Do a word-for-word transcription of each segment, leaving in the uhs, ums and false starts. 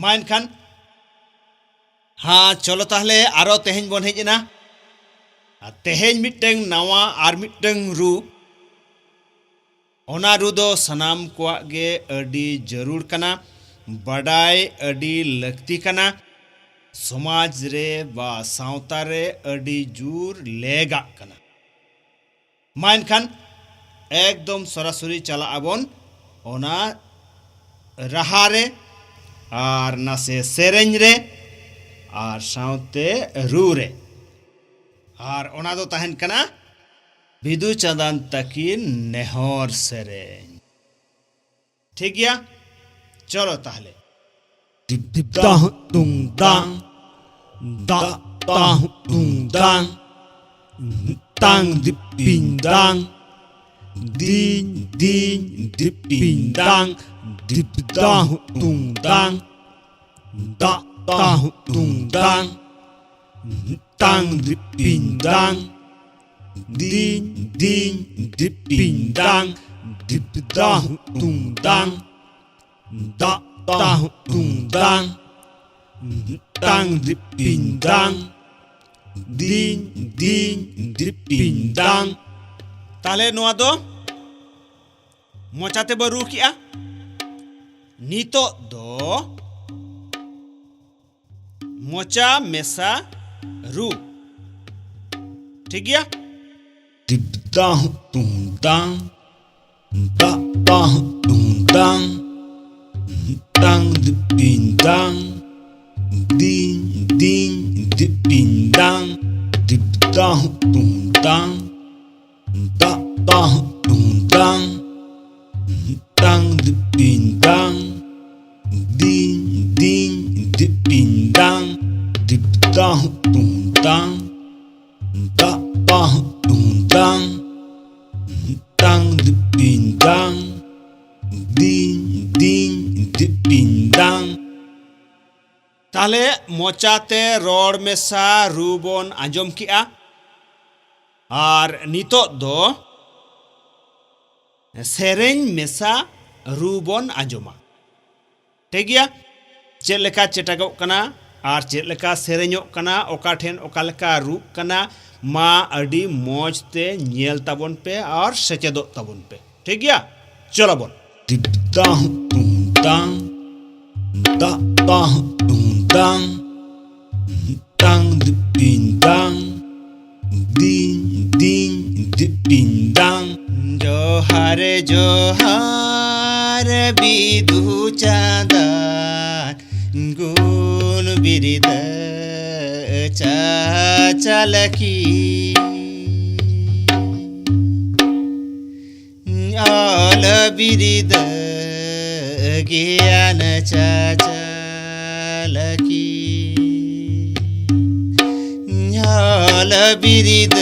ᱢᱟ ᱮᱱᱠᱷᱟᱱ, ᱦᱮᱸ, ᱪᱚᱞᱚ ᱛᱟᱦᱞᱮ ᱟᱨᱚ ᱛᱮᱦᱮᱧ ᱵᱚᱱ ᱦᱮᱡ ᱮᱱᱟ᱾ ᱟᱨ ᱛᱮᱦᱮᱧ ᱢᱤᱫᱴᱟᱝ ᱱᱟᱣᱟ ᱟᱨ ᱢᱤᱫᱴᱟᱝ ᱨᱩ, ᱚᱱᱟ ᱨᱩ ᱫᱚ ᱥᱟᱱᱟᱢ ᱠᱚᱣᱟᱜ ᱜᱮ ᱟᱹᱰᱤ ᱡᱟᱹᱨᱩᱲ ᱠᱟᱱᱟ, ᱵᱟᱰᱟᱭ ᱟᱹᱰᱤ ᱞᱟᱹᱠᱛᱤ ᱠᱟᱱᱟ, ᱥᱚᱢᱟᱡᱽ ᱨᱮ ᱵᱟ ᱥᱟᱶᱛᱟ ᱨᱮ ᱟᱹᱰᱤ ᱡᱳᱨ ᱞᱮᱜᱟᱜ ᱠᱟᱱᱟ᱾ ᱢᱟ ᱮᱱᱠᱷᱟᱱ ᱮᱠᱫᱚᱢ ᱥᱚᱨᱟᱥᱚᱨᱤ ᱪᱟᱞᱟᱜ ᱟᱵᱚᱱ ᱚᱱᱟ ᱨᱟᱦᱟ ᱨᱮ ᱟᱨ ᱱᱟᱥᱮ ᱥᱮᱨᱮᱧ ᱨᱮ ᱟᱨ ᱥᱟᱶᱛᱮ ᱨᱩ ᱨᱮ᱾ ᱟᱨ ᱚᱱᱟ ᱫᱚ ᱛᱟᱦᱮᱱ ᱠᱟᱱᱟ ᱵᱤᱫᱩ ᱪᱟᱸᱫᱟᱱ ᱛᱟᱹᱠᱤᱱ ᱱᱮᱦᱚᱨ ᱥᱮᱨᱮᱧ᱾ ᱴᱷᱤᱠ ᱜᱮᱭᱟ, ᱪᱚᱞᱚ ᱛᱟᱦᱞᱮ᱾ ᱫᱤᱯ ᱫᱤᱯ ᱫᱟᱦ ᱛᱩᱝ ᱫᱟᱝ, ᱫᱟᱜ ᱛᱟᱦ ᱛᱩᱝ ᱫᱟᱝ, ᱛᱟᱝ ᱫᱤᱯ ᱯᱤᱝ ᱫᱟᱝ, ᱫᱤᱧ ᱫᱤᱧ ᱫᱤᱯ ᱯᱤᱝ ᱫᱟᱝ, ᱫᱤᱯ ᱫᱟᱦ ᱛᱩᱝ ᱫᱟᱝ, ᱫᱟᱜ ᱛᱟᱦ ᱛᱩᱝ ᱫᱟᱝ, ᱛᱟᱝ ᱫᱤᱯ ᱯᱤᱝ ᱫᱟᱝ, ᱫᱤᱧ ᱫᱤᱧ ᱫᱤᱯ ᱯᱤᱝ ᱫᱟᱝ, ᱫᱤᱯ ᱫᱟᱦ ᱛᱩᱝ ᱫᱟᱝ, ᱫᱟᱜ ᱛᱟᱦ ᱛᱩᱝ ᱫᱟᱝ, ᱛᱟᱝ ᱫᱤᱯ ᱯᱤᱝ ᱫᱟᱝ, ᱫᱤᱧ ᱫᱤᱧ ᱫᱤᱯ ᱯᱤᱝ ᱫᱟᱝ᱾ ᱛᱟᱦᱞᱮ ᱱᱚᱣᱟ ᱫᱚ ᱢᱚᱪᱟ ᱛᱮᱵᱚ ᱨᱩ ᱠᱮᱜᱼᱟ᱾ ᱱᱤᱛᱚᱜ ᱫᱚ ᱢᱚᱪᱟ ᱢᱮᱥᱟ ᱨᱩ᱾ ᱴᱷᱤᱠ ᱜᱮᱭᱟ? ᱫᱤᱯ ᱫᱟᱦ ᱛᱩᱝ ᱫᱟᱝ, ᱫᱟᱜ ᱛᱟᱦ ᱛᱩᱝ ᱫᱟᱝ, ᱛᱟᱝ ᱫᱤᱯ ᱯᱤᱝ ᱫᱟᱝ, ᱫᱤᱧ ᱫᱤᱧ ᱫᱤᱯ ᱯᱤᱝ ᱫᱟᱝ, ᱫᱤᱯ ᱫᱟᱦ ᱛᱩᱝ ᱫᱟᱝ, ᱫᱟᱜ ᱛᱟᱦ ᱛᱩᱝ ᱫᱟᱝ, ᱛᱟᱝ ᱫᱤᱯ ᱯᱤᱝ ᱫᱟᱝ, ᱫᱤᱧ ᱫᱤᱧ ᱫᱤᱯ ᱯᱤᱝ ᱫᱟᱝ, ᱫᱤᱯ ᱫᱟᱦ ᱛᱩᱝ ᱫᱟᱝ, ᱫᱟᱜ ᱛᱟᱦ ᱛᱩᱝ ᱫᱟᱝ, ᱛᱟᱝ ᱫᱤᱯ ᱯᱤᱝ ᱫᱟᱝ, ᱫᱤᱧ ᱫᱤᱧ ᱫᱤᱯ ᱯᱤᱝ ᱫᱟᱝ᱾ ᱛᱟᱦᱞᱮ ᱢᱚᱪᱟᱛᱮ ᱨᱚᱲ ᱢᱮᱥᱟ ᱨᱩ ᱵᱚᱱ ᱟᱸᱡᱚᱢ ᱠᱮᱜᱼᱟ᱾ ᱟᱨ ᱱᱤᱛᱚᱜ ᱫᱚ ᱥᱮᱨᱮᱧ ᱢᱮᱥᱟ ᱨᱩ ᱵᱚᱱ ᱟᱸᱡᱚᱢᱟ᱾ ᱴᱷᱤᱠ ᱜᱮᱭᱟ? ᱪᱮᱫ ᱞᱮᱠᱟ ᱪᱮᱴᱟᱜᱚᱜ ᱠᱟᱱᱟ ᱟᱨ ᱪᱮᱫ ᱞᱮᱠᱟ ᱥᱮᱨᱮᱧᱚᱜ ᱠᱟᱱᱟ, ᱚᱠᱟ ᱴᱷᱮᱱ ᱚᱠᱟ ᱞᱮᱠᱟ ᱨᱩᱜ ᱠᱟᱱᱟ, ᱢᱟ ᱟᱹᱰᱤ ᱢᱚᱡᱽ ᱛᱮ ᱧᱮᱞ ᱛᱟᱵᱚᱱ ᱯᱮ ᱟᱨ ᱥᱮᱪᱮᱫᱚᱜ ᱛᱟᱵᱚᱱ ᱯᱮ᱾ ᱴᱷᱤᱠ ᱜᱮᱭᱟ? ᱪᱚᱞᱚ ᱵᱚᱱ᱾ ᱫᱤᱯ ᱫᱟᱦ ᱛᱩᱝ ᱫᱟᱝ, ᱫᱟᱜ ᱫᱟᱦ ᱛᱩᱝ ᱫᱟᱝ, ᱛᱟᱝ ᱫᱤᱯᱤᱝ ᱫᱟᱝ, ᱫᱤᱝ ᱫᱤᱝ ᱫᱤᱯᱤᱝ ᱫᱟᱝ᱾ ᱡᱚᱦᱟᱨ ᱡᱚᱦᱟᱨ ᱵᱤᱫᱩ ᱪᱟᱸᱫᱟᱱ, ᱜᱩᱱ ᱵᱤᱨᱫᱟᱹ ᱪᱟᱪᱟᱞᱟᱠᱤ᱾ ᱚᱞ ᱵᱤᱨᱤᱫ ᱜᱮᱭᱟᱱ ᱪᱟᱪᱟᱞᱟᱠᱤ᱾ ᱚᱞ ᱵᱤᱨᱤᱫ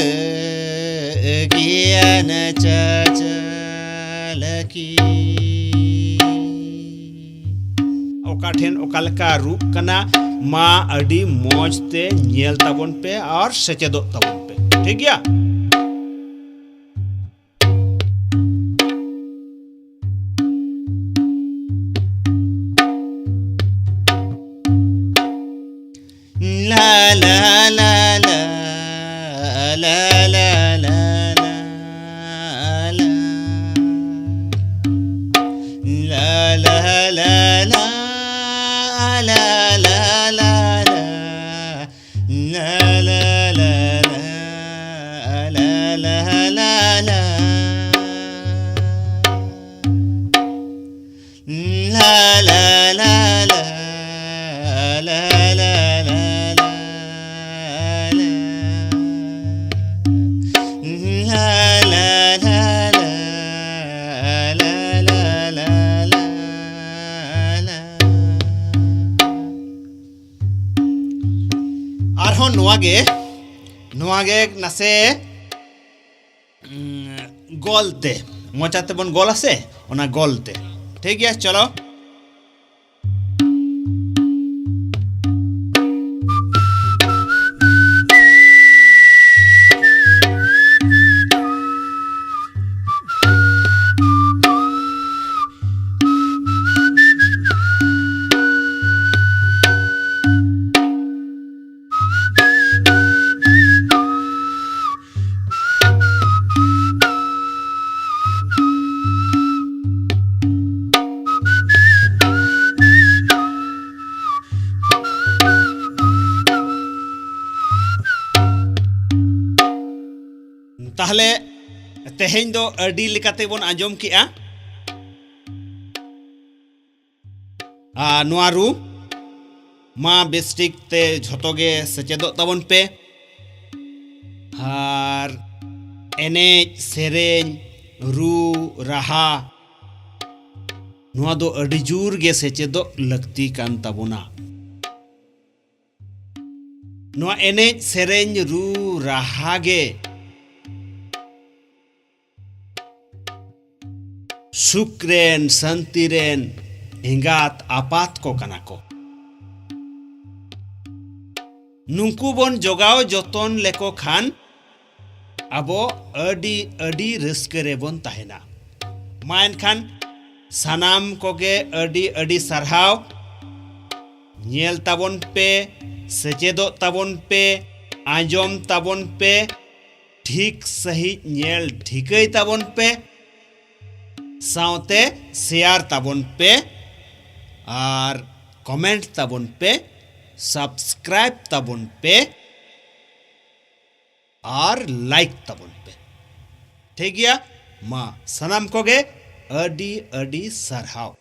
ᱜᱮᱭᱟᱱ ᱪᱟᱪᱟᱞᱟᱠᱤ᱾ ᱚᱠᱟ ᱴᱷᱮᱱ ᱚᱠᱟ ᱞᱮᱠᱟ ᱨᱩᱜ ᱠᱟᱱᱟ, ᱢᱟ ᱟᱹᱰᱤ ᱢᱚᱡᱽ ᱛᱮ ᱧᱮᱞ ᱛᱟᱵᱚᱱ ᱯᱮ ᱟᱨ ᱥᱮᱪᱮᱫᱚᱜ ᱛᱟᱵᱚᱱ ᱯᱮ᱾ ᱴᱷᱤᱠ ᱜᱮᱭᱟ? ᱞᱟ ᱞᱟ ᱞᱟ ᱞᱟ, ᱞᱟ ᱞᱟ ᱞᱟ ᱞᱟ, ᱞᱟ ᱞᱟ ᱞᱟ ᱞᱟ, ᱞᱟ ᱞᱟ ᱞᱟ ᱞᱟ، لا لا لا لا، لا لا لا لا. لا لا لا لا، لا لا لا لا، لا. لا لا لا لا، لا لا لا لا، لا. ᱟᱨᱦᱚᱸ ᱱᱚᱣᱟ ᱜᱮ, ᱱᱚᱣᱟ ᱜᱮ ᱱᱟᱥᱮ, ᱩᱸ, ᱜᱚᱞ ᱛᱮ, ᱢᱚᱪᱟ ᱛᱮᱵᱚᱱ ᱜᱚᱞᱟ ᱥᱮ, ᱚᱱᱟ ᱜᱚᱞ ᱛᱮ᱾ ᱴᱷᱤᱠ ᱜᱮᱭᱟ, ᱪᱚᱞᱚ᱾ ᱛᱟᱦᱞᱮ ᱛᱮᱦᱮᱧ ᱫᱚ ᱟᱹᱰᱤ ᱞᱮᱠᱟᱛᱮ ᱵᱚᱱ ᱟᱸᱡᱚᱢ ᱠᱮᱜᱼᱟ᱾ ᱟᱨ ᱱᱚᱣᱟ ᱨᱩ ᱢᱟ ᱵᱮᱥᱴᱷᱤᱠ ᱛᱮ ᱡᱷᱚᱛᱚ ᱜᱮ ᱥᱮᱪᱮᱫᱚᱜ ᱛᱟᱵᱚᱱ ᱯᱮ᱾ ᱟᱨ ᱮᱱᱮᱡ, ᱥᱮᱨᱮᱧ, ᱨᱩ, ᱨᱟᱦᱟ, ᱱᱚᱣᱟ ᱫᱚ ᱟᱹᱰᱤ ᱡᱳᱨ ᱜᱮ ᱥᱮᱪᱮᱫᱚᱜ ᱞᱟᱹᱠᱛᱤ ᱠᱟᱱ ᱛᱟᱵᱚᱱᱟ᱾ ᱱᱚᱣᱟ ᱮᱱᱮᱡ, ᱥᱮᱨᱮᱧ, ᱨᱩ, ᱨᱟᱦᱟ ᱜᱮ ᱥᱩᱠ ᱨᱮᱱ, ᱥᱟᱹᱱᱛᱤ ᱨᱮᱱ ᱮᱸᱜᱟᱛ ᱟᱯᱟᱛ ᱠᱚ ᱠᱟᱱᱟ ᱠᱚ᱾ ᱱᱩᱠᱩ ᱵᱚᱱ ᱡᱚᱜᱟᱣ ᱡᱚᱛᱚᱱ ᱞᱮᱠᱚ ᱠᱷᱟᱱ ᱟᱵᱚ ᱟᱹᱰᱤ, ᱟᱹᱰᱤ ᱨᱟᱹᱥᱠᱟᱹ ᱨᱮᱵᱚᱱ ᱛᱟᱦᱮᱱᱟ᱾ ᱢᱟ ᱮᱱᱠᱷᱟᱱ ᱥᱟᱱᱟᱢ ᱠᱚᱜᱮ ᱟᱹᱰᱤ, ᱟᱹᱰᱤ ᱥᱟᱨᱦᱟᱣ᱾ ᱧᱮᱞ ᱛᱟᱵᱚᱱ ᱯᱮ, ᱥᱮᱪᱮᱫᱚᱜ ᱛᱟᱵᱚᱱ ᱯᱮ, ᱟᱸᱡᱚᱢ ᱛᱟᱵᱚᱱ ᱯᱮ, ᱴᱷᱤᱠ ᱥᱟᱺᱦᱤᱡ ᱧᱮᱞ ᱴᱷᱤᱠᱟᱹᱭ ᱛᱟᱵᱚᱱ ᱯᱮ, ᱥᱟᱶᱛᱮ ᱥᱮᱭᱟᱨ ᱛᱟᱵᱚᱱ ᱯᱮ, ᱟᱨ ᱠᱚᱢᱮᱱᱴ ᱛᱟᱵᱚᱱ ᱯᱮ, ᱥᱟᱵᱥᱠᱨᱟᱭᱤᱵ ᱛᱟᱵᱚᱱ ᱯᱮ, ᱟᱨ ᱞᱟᱭᱤᱠ ᱛᱟᱵᱚᱱ ᱯᱮ᱾ ᱴᱷᱤᱠ ᱜᱮᱭᱟ, ᱢᱟ ᱥᱟᱱᱟᱢ ᱠᱚᱜᱮ ᱟᱹᱰᱤ ᱟᱹᱰᱤ ᱥᱟᱨᱦᱟᱣ᱾